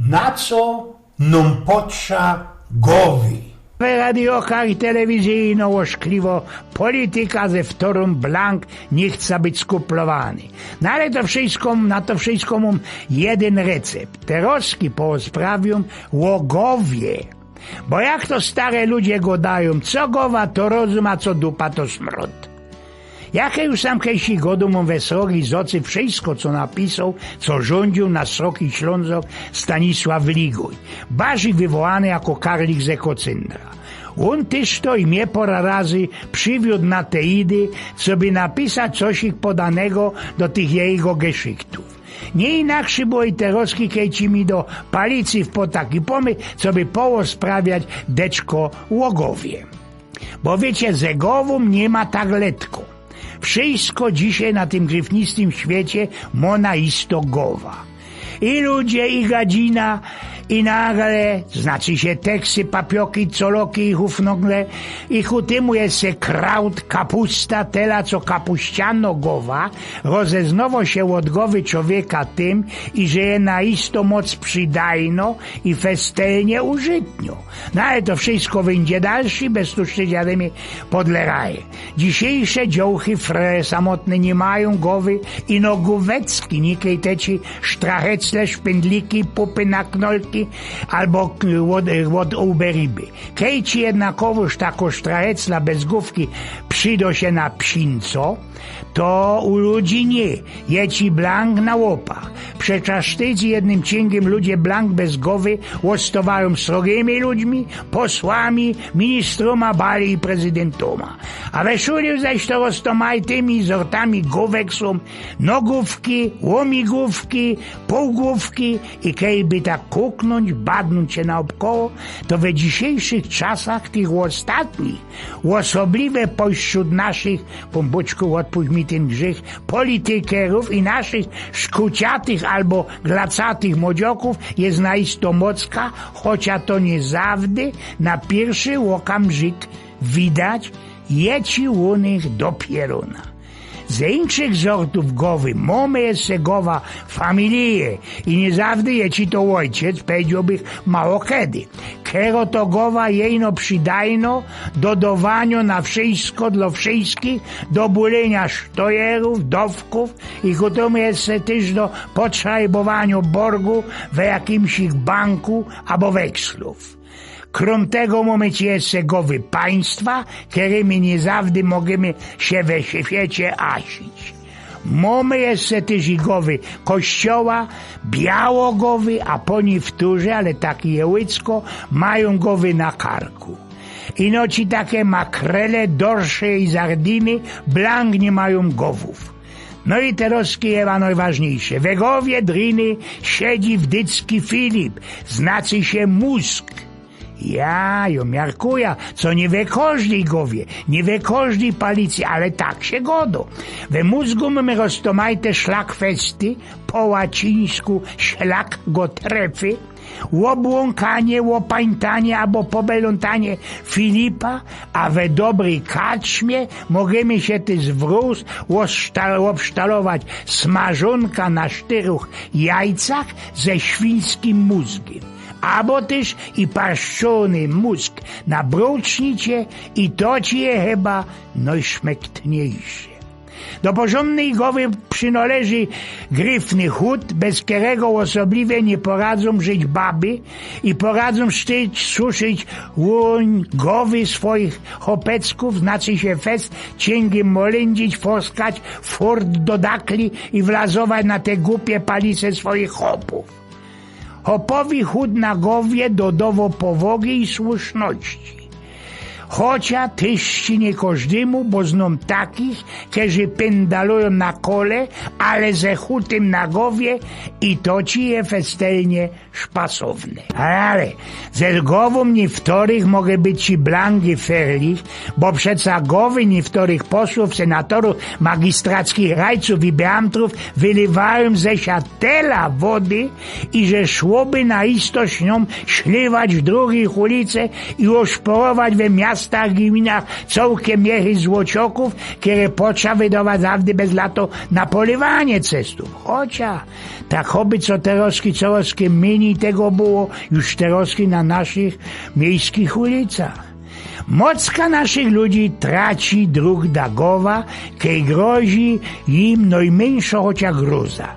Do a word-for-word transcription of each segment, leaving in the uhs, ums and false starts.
Na co nōm potrza gowy? Radiokach i telewizyjno ôszkliwo polityka, ze wtorōm blank niy chca być skuplowany. No ale to wszysko, na to wszysko mōm jedyn recept. Terozki porozprawiōm ô gowie. Bo jak to stare ludzie godajōm, co gowa to rozum, a co dupa to smrōd. Jak już sam kejsi godōm, mōm we srogi zocy wszysko, co napisoł, co rzōndziōł na sroki Ślōnzok Stanisław Ligōj, barzij wywołany jako Karlik ze Kocyndra. Ôn tyż to i mie pora razy prziwiōd na te idy, coby napisać cosik podanego do tych jego geszyktōw. Niy inakszyj było i terozki, kej ci mi do palicy wpod taki pōmysł, coby porozprawiać deczko ô gowie. Bo wiycie, ze gowōm niy ma tak letko. Wszysko dzisiej na tym gryfnistym świecie mo na isto gowa. I ludzie, i gadzina, i nagle, znaczy sie teksy, papioki, coloki i hufnogle, i ku tymu jeszcze kraut, kapusta, tela co kapuściano gowa, rozeznowo sie ôd gowy czowieka tym, iże je na isto moc przidajno i festelnie użytnio. No ale to wszysko wyjdzie dalszy, bez tu szydziadymy podleraje. Dzisiejsze dziołchy fre samotne niy majōm gowy, ino gowecki, nikej te ci sztrahecle, szpyndliki, pupy na knolki, albo k-, ôd, ôd łby ryby. Kej ci jednakowōż tako sztrahecla bez gowki przido sie na psinco, to u ludzi niy, je ci blank na łopach. Przeczas tydziń jednym ciyngiym ludzie blank bez gowy ôstowajōm srogimi ludźmi, posłami, ministrōma, bali i prezydyntōma. A we Szuli zaś to roztōmajtymi zortami gowek sōm nogowki, łomigowki, połgowki i kejby tak kuknōńć, badnōńć sie naôbkoło, to we dzisiejszych czasach tych ôstatnich, ôsobliwie pośrōd naszych, Pōnbōczku, ôdpuść mi tyn grzych, politykerōw i naszych szkuciatych albo glacatych młodziokōw je na isto mocka, chocia to niy zawdy na piyrszy ôkamrzyk widać, je ci u nich dopiyro na. Ze inkszych zortōw gowy mōmy jeszcze gowa familije i niy zawdy je ci to ôjciec, pedziałbych, mało kedy. Kero to gowa je ino przidajno do dowanio na wszysko dlo wszyskich, do bulynia sztojerōw, dowkōw i ku tymu jeszcze tyż do potrzajbowanio borgu we jakimsik banku abo wekslōw. Krōm tego mōmy ci jeszcze gowy państwa, kerymi niy zawdy mogymy sie we świecie asić. Mōmy jeszcze tyż i gowy kościoła, białogowy, a po niyftorzy, ale taki je łycko, majōm gowy na karku. Ino ci take makrele, dorsze i zardiny blank niy majōm gowōw. No i terozki jeba nojważniyjsze. We gowie driny siedzi wdycki Filip, znaczy sie mōzg. Ja, jo miarkuja, co niy we kożdyj gowie, niy we kożdyj palicy, ale tak sie godo. We mōzgu mōmy roztōmajte szlakfesty, po łacińsku szlak go trefy, ôbłōnkanie, ôpańtanie abo pobelōntanie Filipa, a we dobryj karczmie mogymy sie tyż wrōz ôszta-, ôbsztalować smażōnka na sztyrōch jajcach ze świńskim mōzgym. Abo tyż i parszczōny mōzg na brōcznicie i to ci je chyba nojszmektniyjsze. Do porzōndnyj gowy przinoleży gryfny chōd, bez kerego ôsobliwie niy poradzōm żyć baby i poradzōm sztyć, suszyć łōń gowy swoich chopeckōw, znaczy sie fest, ciyngiym molyndzić, foskać, fort do dakli i wlazować na te gupie palice swoich chopōw. Chopowi chōd na gowie dodowo powogi i słuszności. Chocia tyż ci niy kożdymu, bo znōm takich, kerzy pyndalujōm na kole, ale ze chutym na gowie i to ci je festelnie szpasowne. Ale ze gowōm niyftorych moge być ci blank i ferlich, bo przeca gowy niyftorych posłōw, senatorōw, magistrackich rajcōw i beamtrōw wylywajōm ze sia tela wody, iże szłoby na istość niōm ślywać w drōgi ulice i ôszporować we miasto stach giminach cołkym miechy złocioków, kere potrza wydować zawdy bez lato na polywanie cestōw. Chocia, tak choby co terŏzki corŏzki mynij tego było już terŏzki na naszych miejskich ulicach. Mocka naszych ludzi traci drōg do gowa, kej grozi im nojmyńszŏ chocia groza.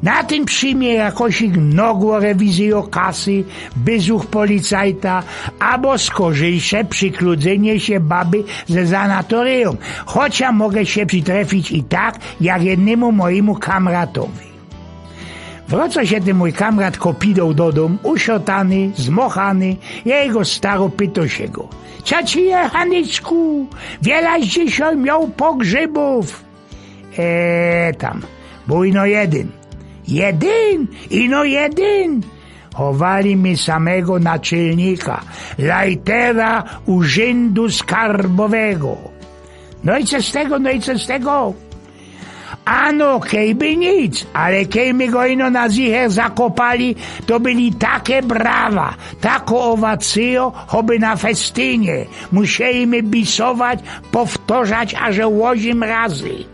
Na tym przijmie jakosik nogło rewizyjŏ kasy, byzuch policajta, abo skorzyjsze przikludzynio sie baby ze zanatoryjōm, chocia mogã sie przitrefić i tak, jak jednymu mojimu kamratowi. Wrŏcŏ sie tyn mōj kamrat kopidoł do dōm, uszotany, zmochany, jego starŏ pytŏ sie go: „Co ci je, Hanyczku? Wiela dzisiej mioł pogrzybōw?” „E, tam, bōł ino jedyn.” „Jedyn? Ino jedyn?” „Chowali mi samego naczylnika, lajtera urzyndu skarbowego.” „No i co z tego, no i co z tego?” „Ano, kejby nic, ale kej my go ino na zicher zakopali, to byli take brawa, takŏ ôwacyjŏ, choby na festynie. Musieli my bisować, powtorzać, aże ôziym razy.”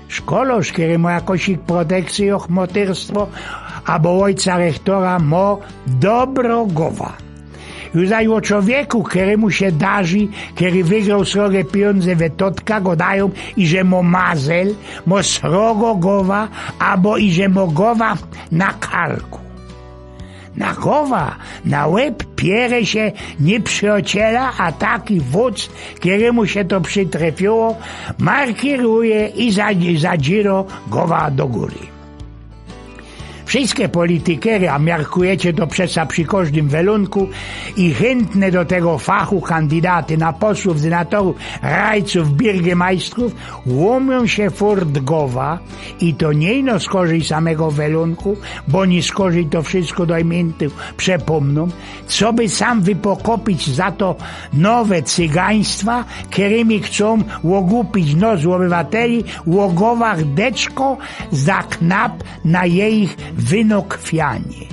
Szkolŏrz, kery mŏ jakosik protekcyjŏ, chmotyrstwo, abo ôjca rechtora, mŏ dobrŏ gowa. Już zaś ô czowieku, kerymu sie darzi, kery wygroł srogie pijōndze we totka, godajōm, iże mŏ mazel, mŏ srogŏ gowa, abo iże mŏ gowa na karku. Na gowa, na łeb piere sie niyprzyjŏciela, a taki wōdz, kerymu sie to przitrefiło, markiruje i za-, zadzirŏ gowa do gōry. Wszyjske politikery, a miarkujecie to przecã przi kożdym welōnku, i chyntne do tego fachu kandydaty na posłōw, synatorōw, rajcōw, birgemajstrōw, łōmiōm sie furt gowa, i to niy ino skorzij samego welōnku, bo niy skorzij to wszysko dojmyntōm przepōmnōm, coby sam wypokopić za to nowe cygaństwa, kerymi chcōm ôgupić nos ôbywateli, ô gowach deczko za knap na jejich wynokwianie.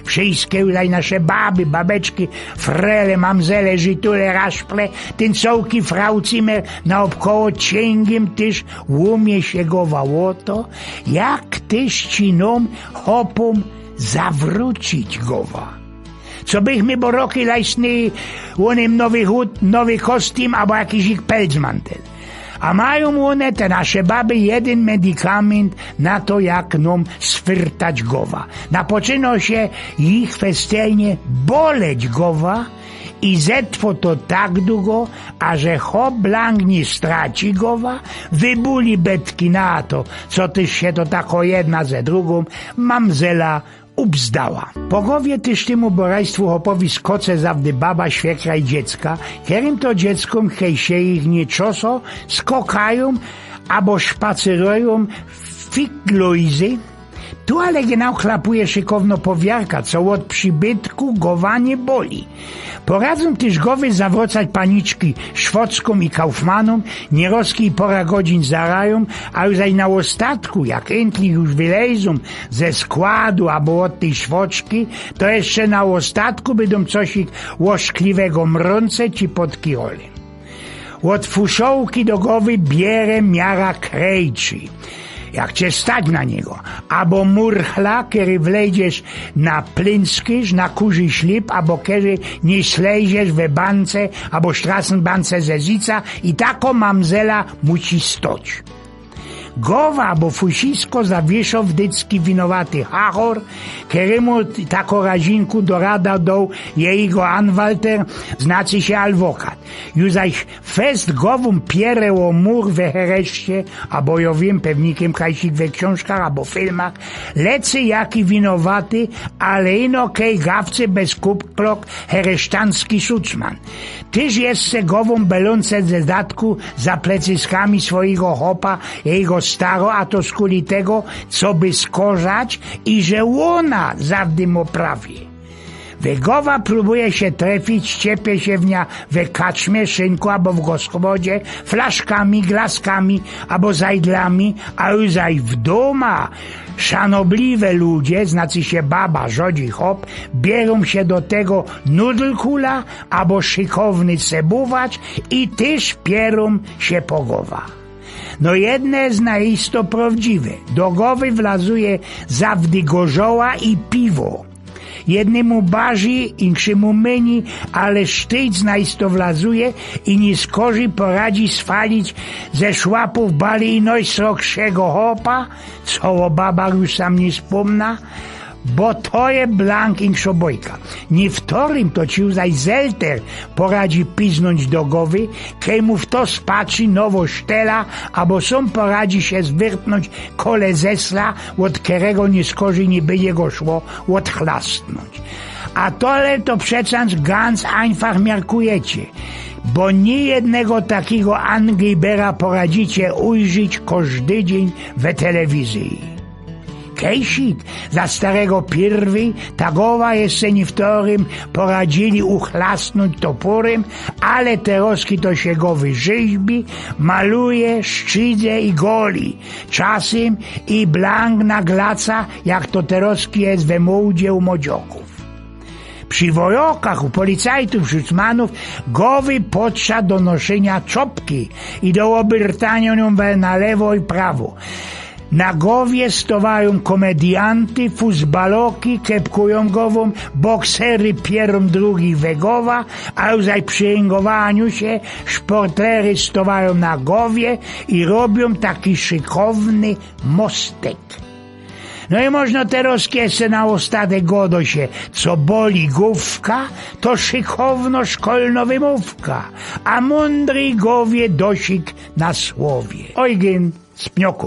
Wszyjske już zaś nasze baby, babeczki, frele, mamzele, żitule, raszple, tyn cołki fraucimer naôbkoło ciyngiym tyż łōmie sie gowa ô to, jak tyż ci nōm, chopōm, zawrōcić gowa. Cobych my boroki lajsnyli ô nym nowy hut, nowy kostym abo jakiś ich pelcmantel. A majōm ône, te nasze baby, jedyn medikamynt na to, jak nōm sfyrtać gowa. Napoczynŏ sie ich festelnie boleć gowa i zetrwŏ to tak dugo, aże chop blank niy straci gowa, wybuli betki na to, co tyż sie to takŏ jedna ze drugōm mamzela ubzdała. Po gowie tyż tymu borajstwu chopowi skocze zawdy baba, świekra i dziecka, kerym to dzieckōm, kej sie ich niy czosŏ, skokajōm abo szpacerujōm figlojzy. Tu ale genau chlapuje szykowno powiarka, co ôd przibytku gowa niy boli. Poradzōm tyż gowy zawrŏcać paniczki Szwockōm i Kaufmanōm, niyroz kej pora godzin zarajōm, a już zaś na ôstatku, jak yntlich już wylejzōm ze składu abo ôd tyj szwoczki, to jeszcze na ôstatku bydōm cosik ôszkliwego mrōnce ci podkijoli. Ôd fuszołki do gowy bierze miara krejczi, jak cie stać na niego, abo murchla, kery wlejdziesz na plynskyrz, na kurzi ślip, abo kery niy slejziesz we bance abo sztrassenbance ze zyca, i takŏ mamzela musi stoć. Gowa abo fusisko zawieszŏ wdycki winowaty chachor, kerymu takŏ razinku dorada doł jejigo anwalter, znaczy sie alwokat. Już zaś fest gowōm piere ô mur we hereszcie, abo jŏ wiym, pewnikym kajsik we ksiōnżkach abo filmach, lecy jaki winowaty, ale ino kej gawcy bez kupklok, heresztancki sucman. Tyż jeszcze gowōm belōnce ze datku za plecyskami swojigo chopa jejigo starŏ, a to skuli tego, coby skorzać, iże ôna zawdy mŏ prawie. Wygowa prōbuje sie trefić, ciepie sie w niã we kaczmie, szynku abo w gospodzie, flaszkami, glaskami abo zajdlami, a już zaj w dōma szanobliwe ludzie, znaczy sie baba, żodzi, chop, bierōm sie do tego nudlkula abo szykowny sebuwacz i tyż pierōm sie po gowa. No jedne je znajsto prowdziwe. Do gowy wlazuje zawdy gorzoła i piwo. Jednymu barzij, inkszymu mynij, ale sztyjc znajsto wlazuje i niyskorzij poradzi swalić ze szłapōw bali i nojsrokszego chopa, co ô babach już sam niy spōmna, bo to je blank inkszŏ bojka. Niywtorym to ci zaj zelter poradzi piznōńć do gowy, kej mu w to spatrzi nowo sztela, abo sōm poradzi sie zwyrtnōńć kole zesla, ôd kerego niyskorzij niy bydzie go szło ôdchlastnōńć. A tole to przecã gans ajnfach miarkujecie, bo niy jednego takigo Anglibera poradzicie ujrzić kożdy dziyń we telewizyji. Kejsik za starego pirwyj ta gowa jeszcze niywtorym poradzili uchlastnōńć topōrym, ale terŏzki to sie gowy rzyźbi, maluje, szczidze i goli, czasym i blank na glaca, jak to terŏzki je we mōdzie u młodziŏkōw. Przi wojŏkach, u policajtōw, szucmanōw gowy potrza do noszyniŏ czopki i do ôbyrtaniŏ niōm na lewo i prawo. Na gowie stŏwajōm komedianty, fusbaloki kepkujōm gowōm, boksery pierōm drugich we gowa, a już zaj przi jyngowaniem sie szportlery stŏwajōm na gowie i robiōm taki szykowny mostek. No i możno terŏz jeszcze na ôstatek gŏdŏ sie: co boli gōwka, to szykowno szkolno wymōwka, a mōndryj gowie dosik na słowie. Ojgyn z Pniŏkōw.